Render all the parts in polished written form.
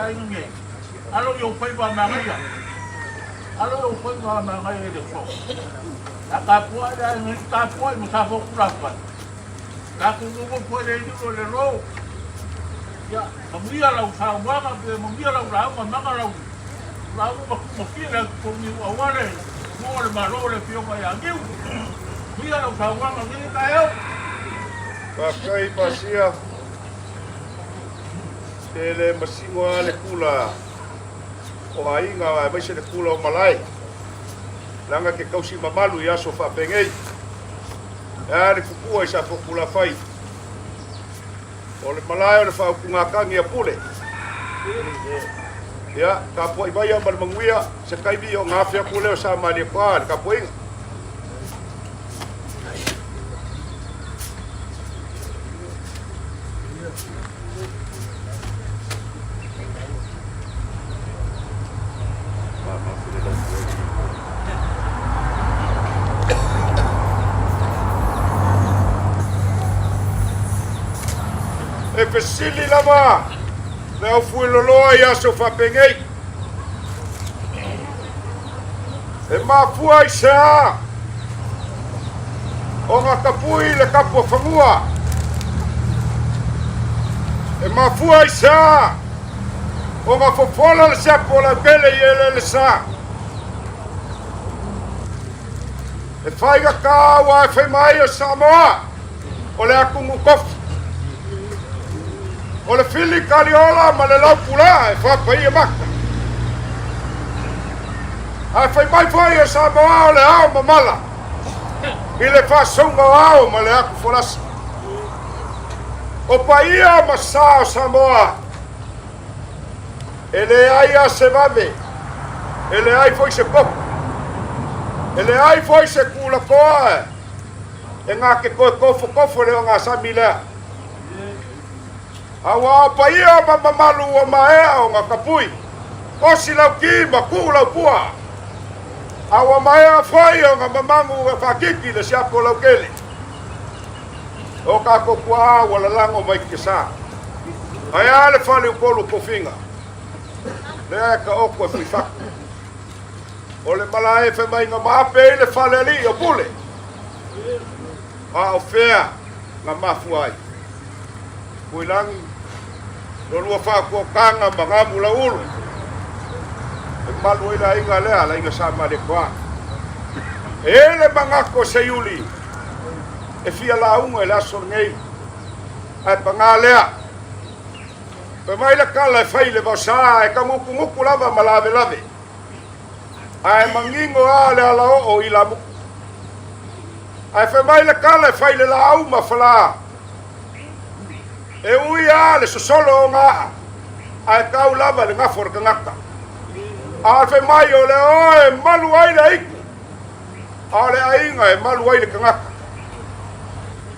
aiga nei, alo i ou faiva a manaia, alo i ou faiva a manaia i le aso. A tapuai le aiga nei, tapuai ma Safotulafai, tatou nonofo ai le iliu o le lo. Ia, manuia lau saunoaga, pe manuia lau lauga, maga lau lauga ma tuumafie le atu tonu aua le noa o le Malo le Afioga ia Niu. Manuia lau saunoaga i lenei taeao. Faafetai Pasia. Pe le masino lava le kula o aiga aemaise le kula o malae, leaga ke tausi mamalu i aso faapenei. E a le tupua i Safotulafai, o le malae o le faautugatagi a Pule. Ia, tapuai mai ma le manuia, se taimi ona afe atu lea o Sa Malietoa i le tapuaiga. E fesili lava le aufueloloa i aso faapenei. E mafua i se a ona tapui le tapu o fanua? E mafua i se a ona fofola le siapo o lautele i eleele sa? E faigata aua e fai mai o Samoa o le atunuu tofi. O le fili kaliola ma le laupulaa e faapaia mata. Ae fai mai foi o Samoa o le ao mamala i le faasouga o ao ma le atu folasa. O paia ma sa o Samoa e leai a se vave, e leai foi se popo, e leai foi se tulafoa e ngā ke toe tofotofo le o ngā sami lea. Aua o paia ma mamalu ua maea o ngā kapui, osi lau ki ma kuu lau pua. A ua maea foi o ngā mamangu e whakiki le siapo lau kele. O kākou kua ua lalango mai ke sa. Ai a le fale upolu kofinga. Lea e ka oko e fuifaku. O le malae e fai mai nga maape i le fale alii o Pule. A o fea nga mafua ai. Kuilangi, lo lua whaakuokanga ma ngā mula ulu. E malu ai la inga lea, la inga sa male koa. E le mangako se iuli, e fia lauga i le aso lenei. Ae pagā lea, fai mai le kala e fai le vaosa e kagukuguku lava ma lavelave. Ae manino a le alaoo i lamuku. Ae fai mai le kala e fai le laau ma falā. E ui a le sosolo o ngā aa, ae tau lava le gafo o le tagata. A fai mai o le oe e malu ai le aitu, a o le aiga e malu ai le tagata.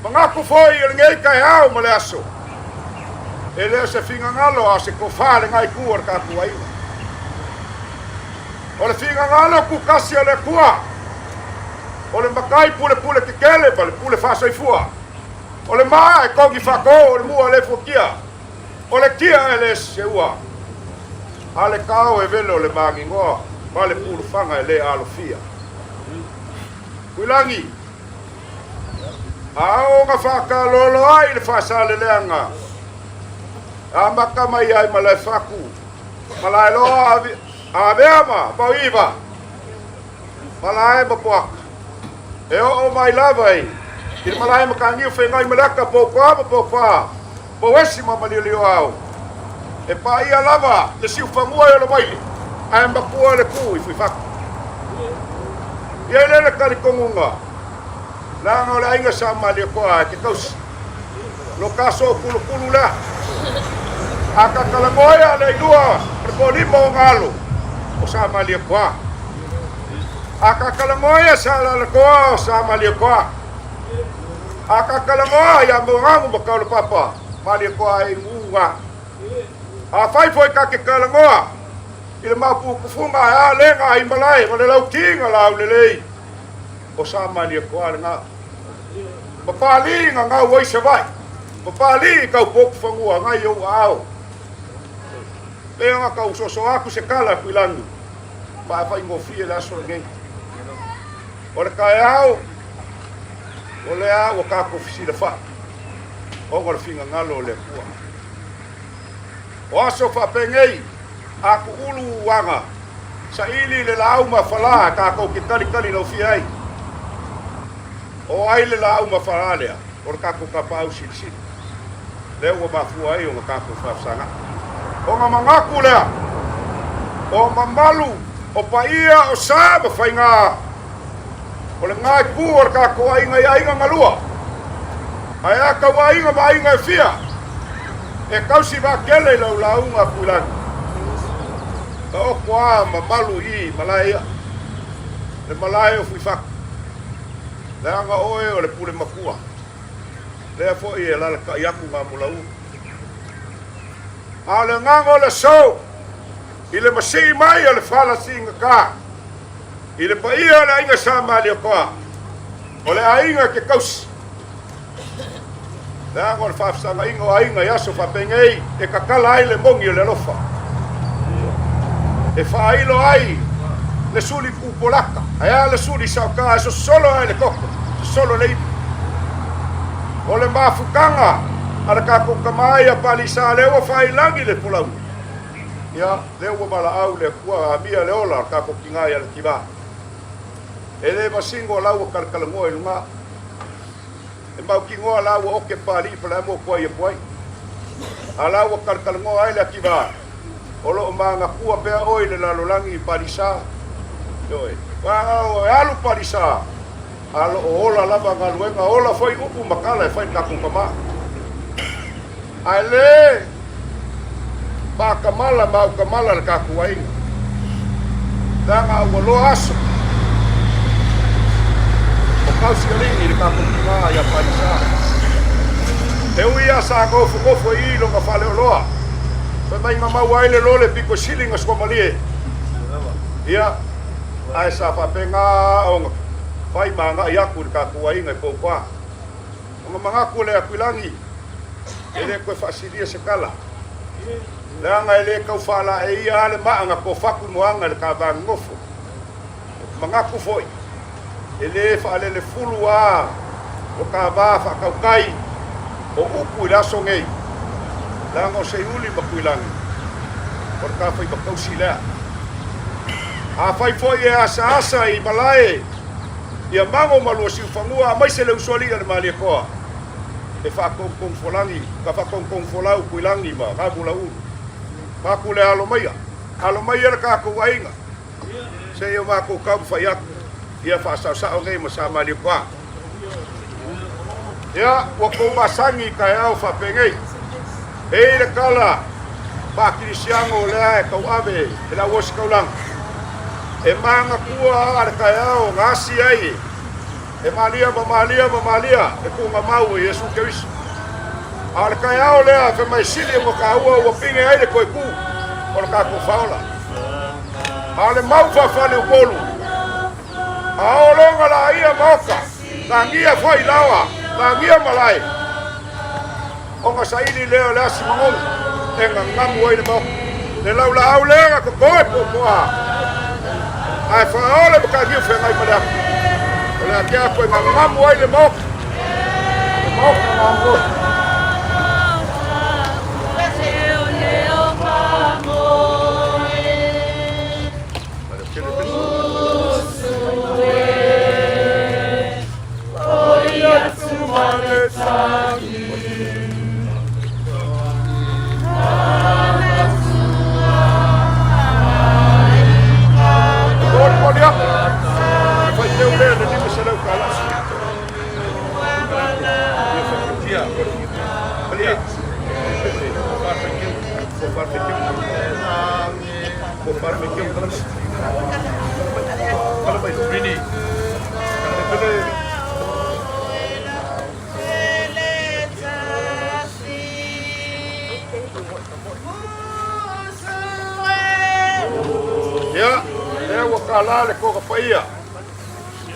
Manatu foi o lenei taeao ma le aso, e le o se finagalo a o se tofa le itu o le tatou aiga. O le finagalo tutasi o le Atua, o le matai pulepule tetele ma le pule faasoifua, o le maa e togi faato o le mua le fuatia, o le tia e le seua, a le tao e velo le maginoa ma le pulufaga e le alofia. Tuilagi, a o ga faakalolo ai le faasaleleaga, amata mai ai Malaefaku, Malaeloa, Avea ma Pauiva, Malae ma Poaka, e oo mai lava i le malae Mataniu Fegai ma Leaka, Poukoa ma Poufa, Pouesi ma Maliolioao. E paia lava le siufanua i Olomaile, ae matua le ku i Fuifatu. Ia i le le talitonuga, leaga o le aiga sa Malietoa e te tausi. Lo ka soopulupulu lea. A ka talanoa le ilua o le toalima o galo o sa Malietoa. A ka talanoa sa Lalatoa o sa Malietoa. A ka talanoa ia Moagu ma Kaulapapa, Malietoa e uga. A fai foi ka ke talanoa i le mapukufuga e a lega i malae ma le laukiga lau lelei o sa Malietoa lena. Papalii nga ngau ai Savai'i, papalii i tau poku fanua ngai ou aao. Pei ona tau soasoa atu se tala atu i lagi, faafaigofie le aso lenei. O le taeao, o lea ua tatou fesilafai ona o le finagalo o le Atua. O aso faapenei, a tuulu aga, saili le laau mafala tatou te talitali laufia ai. O ai le laau mafala lea? O le tatou tapaau silisili. Lea ua mafua ai ona tatou faafesagai. Ona manatu lea, o mamalu, o paia, o sa ma faiga, o lena itu o le tatou aiga i aiga na lua, ae a tau aiga ma aiga e fia, e tausi vaatele i lau lauga Tuilagi. Taoto a mamalu i malae ia, le malae o Fuifatu, leaga oe o le pule matua. Lea foi e alalatai atu Gamulaulu. A o le agaga o le aso, i le masii mai o le fala siigata, i le paia o le aiga Sa Malietoa, o le aiga e ke tausi. Leaga o le faafesagaiga o aiga i aso faapenei e tatala ai le moni o le alofa. E faailo ai le suli pupolata, ae a le suli saoka e sosolo ai le toto, sosolo le ivi. O le mafutaga a le tatou tama ia Palisa lea ua faailagi le folauga. Ia, lea ua valaau le Atua amia le ola o le tatou tina ia Letiva. E le masino la ua talatalanoa i luga. E mautinoa la ua oke Papalii Palaemo o tuai atu ai. A la ua talatalanoa ai le Ativa, o lo o manatua pea oe i le lalolagi i Palisa. Ioe. Aua e alu Palisa, a lo o ola lava galuega, ola foi upu ma tala e fai i le tatou tama. Ae le maatamala ma autamala le tatou aiga, leaga ua loa aso o tausialii i le tatou tina ia Palisa. E ui lava sa nofonofo i i lona faleoloa, fai mai na maua ai le lole pito sili na suamalie. Ia, ae sa faapena ona fai ma agai atu i le tatou aiga i Poupa. Ona manatu lea Tuilagi, e le toe faasilia se tala, leaga e le tau faalaeia lava le maa na tofatu i moaga i le tavanonofo. Manatu foi, e le faalelefulu lava o tava faatautai o upu i le aso nei, leaga o Seiuli ma Tuilagi, o le tafaiva tausi lea. Afai foi e asaasa i malae ia mago ma lua siufanua aemaise le usoalii a le Malietoa e faatogitogifolagi ka faatogitogifolau Tuilagi ma Gamulaulu. Maku le alo maia, alo maia le tatou aiga se i o matou taumafai atu ia faasaosao nei ma Sa Malietoa. Ia, ua tou masani i taeao faapenei. E i le tala faa-Kerisiano lea e tauave e le auositaulaga, e manatua a le taeao na asi ai e Malia ma Malia ma Malia le tuugamau e Iesu Keriso. A o le taeao lea fai mai sili ona taua ua pine ai le toe tu o le tatou faaola. A o le mau faafaleupolu, a ologa laia maota, lagia foi laoa, lagia malae, ona saili lea o le asi magogo e gagamu ai le maota. Le laulaau lea na toto e puapuaa, ae faaole mataniu feagai ma le atu. O le ake atu e gagamu ai le maota, le maota gagamu. Ia, lea ua tala le toga paia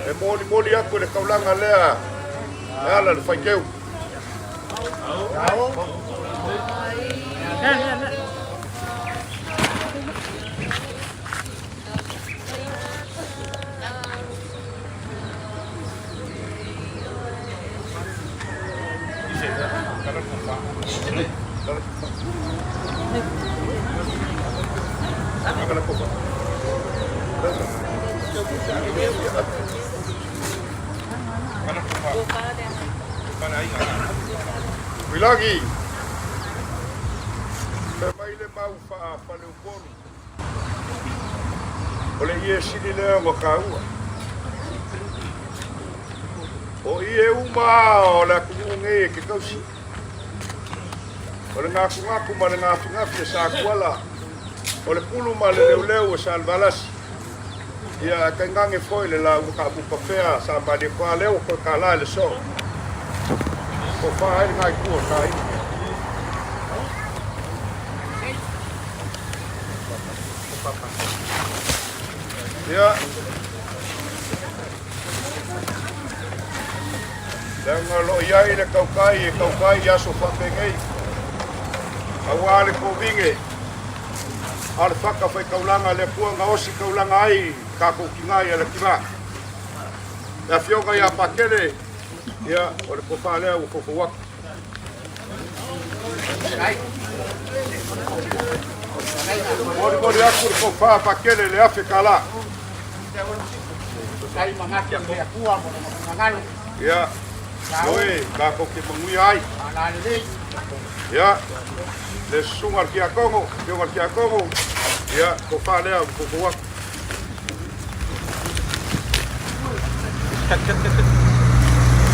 e molimoli atu i le taulaga lea e ala i le faiteu. Tuilagi, fai mai le mau faa-faleupolu, o le ie sili lea ua kāua. O ie uma o le atunuu nei e te tausi. O le gakugaku ma le gafigafi e Satuala, o le pulu ma le leuleu e Salevalasi. Ia, ae tainane foi le lauga taamupa pea sa Malietoa lea ua toe tala i le soo. Tofa ai lena itu o le taina. Ia, leaga o lo o i ai le tautai e tautai i aso faapenei, aua le kovine a o le fata faitaulaga a le Atua na osi taulaga ai tatou tina ia Letiva. Le afioga ia Pakele, ia, o le tofa lea ua foufou atu. Molimoli atu le tofa Pakele le $1,000. Ia, ioe, tatou te manuia ai. Ia, le susuga i le Tiakono, afioga i le Tiakono, ia, tofa lea ua foufou atu.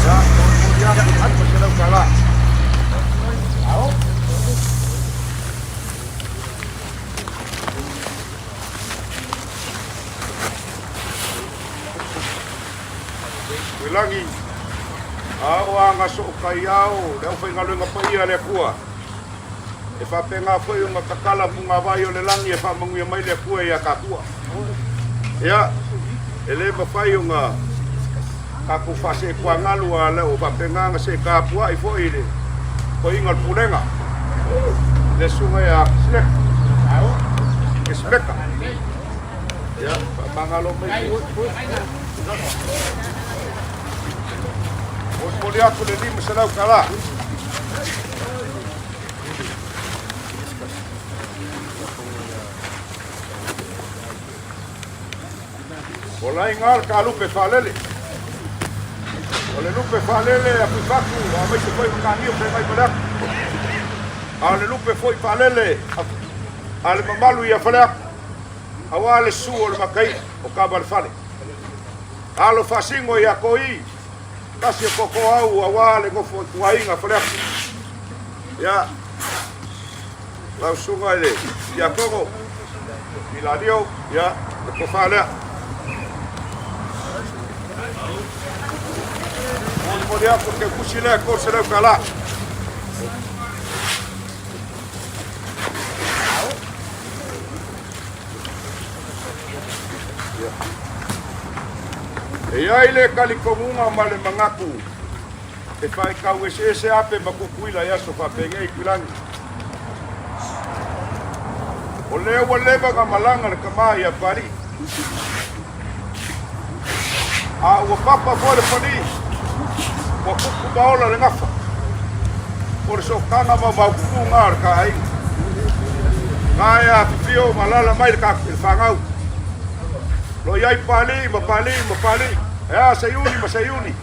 Ia, molimoli atu le $500. Tuilagi, a o aga sootai ao le aufaigaluega paia a le Atua, e faapena foi ona tatala pugavai o le lagi e faamanuia mai le Atua ia tatua. Ia, e le mafai ona tatou faaseetuagalu a le o faapena ona seetapuai foi i le toiga o le pulega, le susuga ia Kisleka. Ia, faamagalo mai. Molimoli atu le $500. O laiga le talupe faalele. O le lupe faalele a Fuifatu, aemaise foi Mataniu Feagaimaleata. A o le lupe foi faalele a le mamalu ia Faleata, aua le susu o le Mataia o Kava le Fale. Alo faasino ia Toi, tasi o totoau aua le nofo ituaiga Faleata. Ia, lau susuga i le Tiakono, Ilalio, ia, le tofa lea. Molimoli atu le teutusi lea, $300. E i ai le talitonuga ma le manatu e faitau eseese ape ma Tutuila i aso faapenei Tuilagi. O lea ua leva ona malaga le tama ia Palii. A ua papa foi le palii, ua tupu ma ola le gafa. O le sootaga maumaututu na o le ta aiga. Na e afifio ma alaala mai le fanau. Lo i ai Palii ma Palii ma Palii. E a Seiuni ma Seiuni.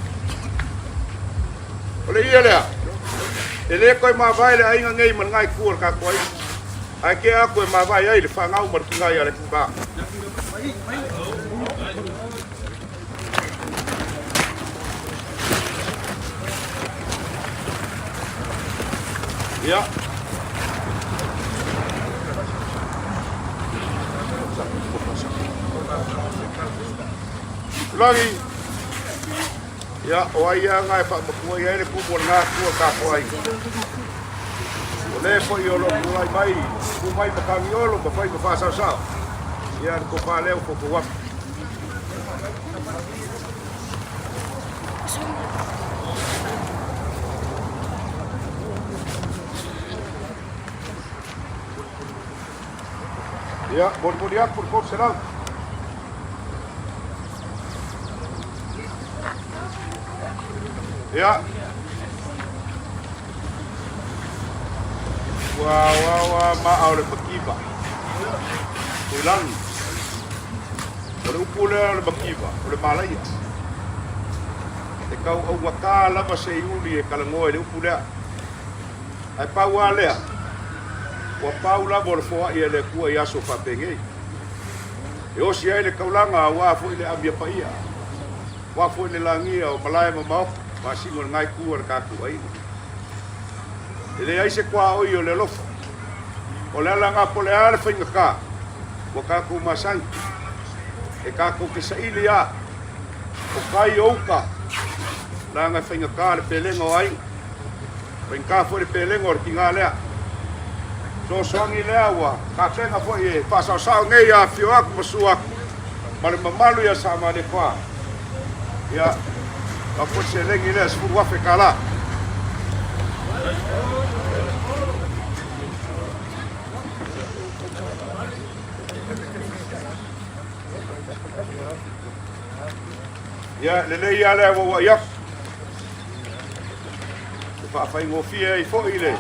O le ia lea, e le toe mavae le aiga nei ma lena itu o le tatou aiga. Ae tea atu e mavae ai le fanau ma le tina ia Letupa. Ia. Lagi. Ia, o ai ia na e faamatua i ai le tumu o lena atua tatou aiga. O le foi o lo o tulai mai, tu mai Matagiolo ma fai ma faasaosao. Ia, le tofa lea ua foufou atu. Ia, molimoli atu le 300. Ia. Ua aoao lava maa o le mativa. Tuilagi. O le upu lea o le mativa, o le malaia. E tau augata lava Seiuli e talanoa i le upu lea. Ae pau lava lea, ua pau lava o le foai a le Atua i aso faapenei. E osi ai le taulaga aua foi le amia paia, aua foi le lagia o malae ma maota, masino i lena itu a le tatou aiga. E leai se tuaoi o le alofa. O le ala lena po o le a le faigata ua tatou masani, e tatou te saili lava o tai o uta, leaga e faigata le pelega o aiga, faigata foi le pelega o le tiga lea. Fesoasoani lea ua tapena foi e faasaosao nei a afio atu ma susu atu ma le mamalu ia Samalekoa. Ia, avatu foi le seleni lea $10,000. Ia, lelei lava le auauai atu. E faafaigofie ai foi le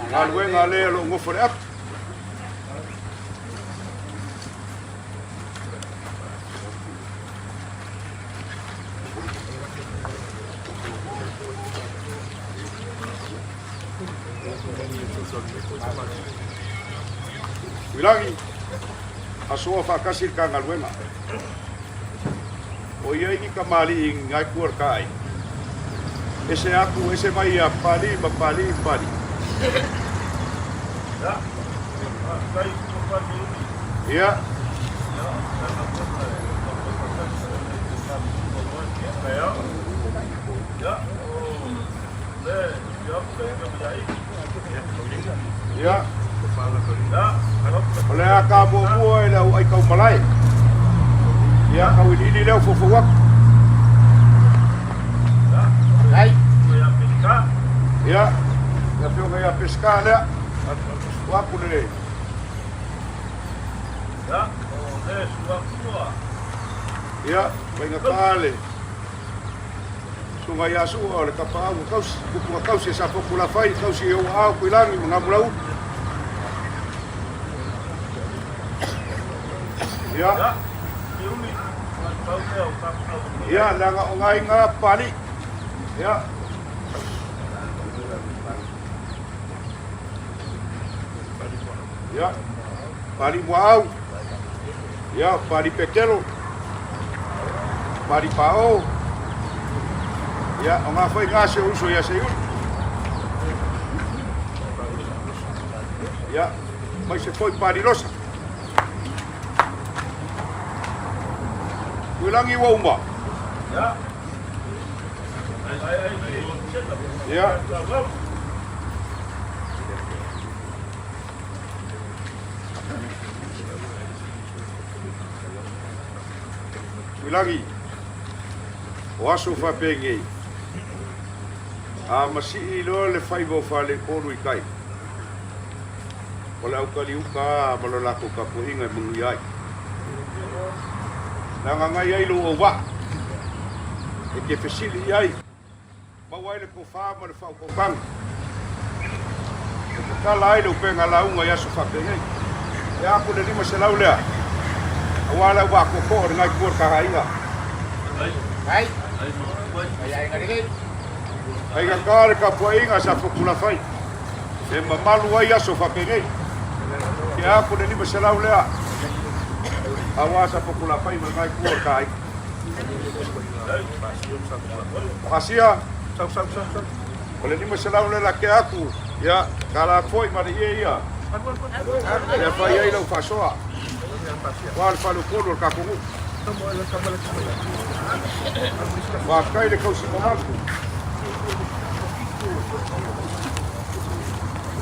galuega a le o lo o nofo i le apu. Tuilagi, asoa faatasi le ta galuega. O i ai ni tamalii i nai tua o le ta aiga. Ese atu, ese mai ia Papalii ma Papalii ma Papalii. Ia. Ia. O le a ta muamua i le au aikaumalae. Ia, tauiliili lea o foufou atu. Ia, le afioga ia Peseta lea. O atu le... Ia, faigata le... Susuga ia Sua o le tapaau na tausi, upu na tausi e Safotulafai, tausi i ou aao Tuilagi ma Gamulaulu. Ia. Ia, leaga o ngai ngā pali. Ia. Ia. Pali Muaau. Ia, Pali Petelo. Pali Paao. Ia, o ngā whai ngā se uso ia Seiuli. Ia, mai se foi Pali Losa. Tuilangi ua uma. Ia. Tuilagi, o aso faapenei, a masii loa le faiva o faaletonu i tai, o le aukaliuka a ma lo latou tapuaiga e manuia ai. Leaga ngai ai lou auvaa, e te fesili i ai, Maua ai le tofa ma le faautautaga e tatala ai le upega lauga i aso faapenei. E a aku le 500 lea aua le auvaa tootoo o lena itu o le tahaaiga. Faigata le tapuaiga a Safotulafai e mamalu ai aso faapenei. E a aku le 500 lea aua Safotulafai ma lena itu o le tahaaiga. Pasia, o le 500 lea lake atu, ia, tala atu foi ma le ie ia. Lea fai ai lau faasoa. Ua le faleupolu o le tatou nuu. Faafetai le tausi mamalu.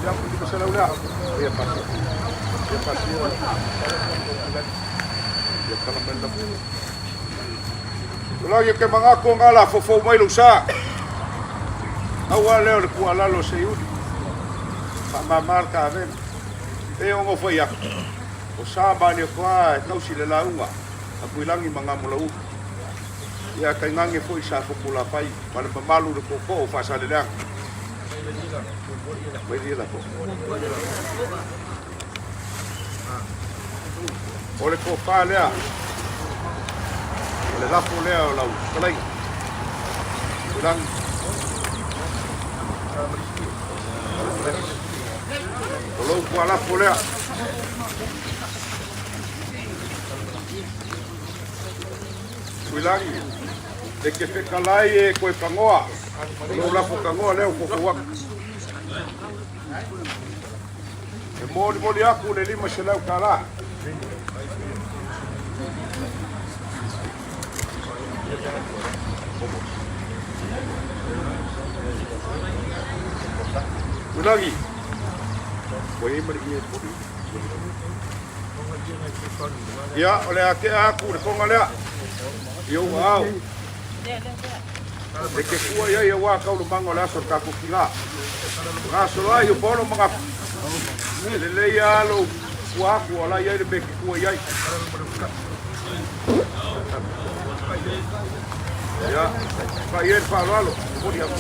Ia, 500 lea. Ia, pasia. Ia, pasia. Ia, tala mai le Tulagi ke manatu o ngā la fofou mai lou sa. Aua lea o le tuualalo o Seiuli. Faamama le tavega. E ono fai atu. O sa Malietoa e tausi le lauga a Tuilagi ma Gamulaulu. Ia tainane foi sa Fotulafai ma le mamalu o le tootoo o Faasaleleaga. Mai lia la po. O le tofa lea, o le lafo lea o lau fetalaiga. Tuilagi. O lou tualafo lea. Tuilagi, e te fetalai e koe pagoa. O lou lafo tagoa lea o foufou atu. E molimoli atu le $500. Tuilagi, ua i ai ma le ie poli. Ia, o le a tea atu le toga lea i ou aao. E te kua i ai auā taualumaga o le aso o le tatou tina. Gasolo ai o Paolo ma Gafa. E lelei lava lou kua atu o la e i ai le mea e te kua i ai. Ia, fai ai le faaaloalo. Momoli atu.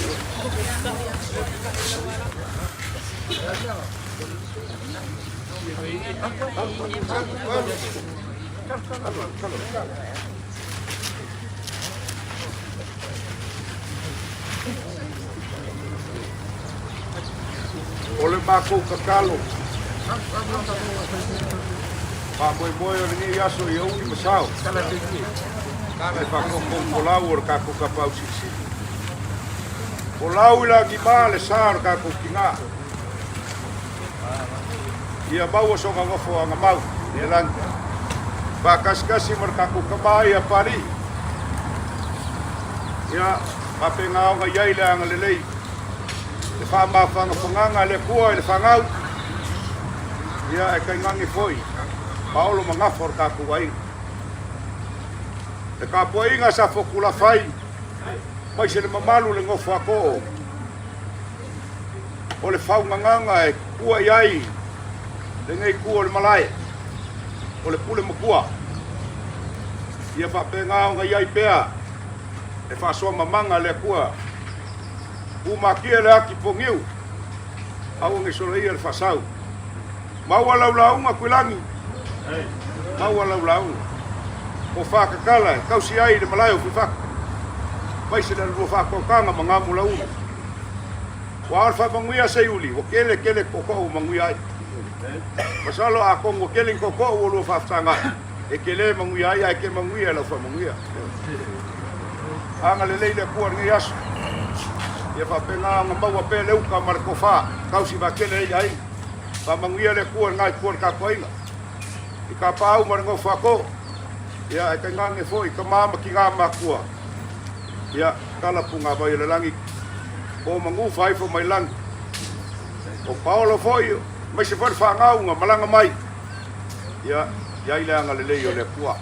O le matou tatalo, faamoemoe o lenei aso ia uli ma sao, le faatonutonufolau o le tatou Tapaau Silisili. Folau i lagima le sa o le tatou tina, ia maua sona nofoaga mau i le lagi, faatasikasi ma le tatou tama ia Papalii. Ia faapena ona i ai le agalelei, le faamafagafagaga a le Atua i le fanau, ia ae tainane foi paolo ma gafa o le tatou aiga. Le tapuaiga sa fotulafai mai se le mamalu le nofo a too o le faugagaga e tua i ai lenei tu o le malae o le pule matua. Ia faapena ona i ai pea le faasoa mamaga a le Atua. Umatia le ati poniu, aua ne i soloia le faasau. Maua lau lauga Tuilagi, maua lau lauga. O whakakala e tausi ai le malae o Fuifatu. Maise le alulua whaatoataga ma ngā mulaulu. Ua ao le faamanuia Seiuli, ua kele kele tootoo ua manuia ai. Masalo atonu ua kele ni tootoo ua lua faafesagai, e te le manuia ai ae te manuia i lau faamanuia. Agalelei le Atua i lenei aso, ia faapena ona maua pea le uta ma le tofa, tausi vaatele ai aiga. Faamanuia le Atua i lena itu o le tatou aiga, i Kapaau ma le nofo a Too, ia ae tainane foi i tama ma tina matutua, ia tala punavai o le lagi, po manu faaifo mai lagi. O Paolo foi, aemaise foi le fanau na malaga mai, ia i ai le agalelei o le Atua.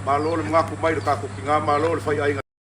Malo le manatu mai i lo tatou tina, malo le faiaiga.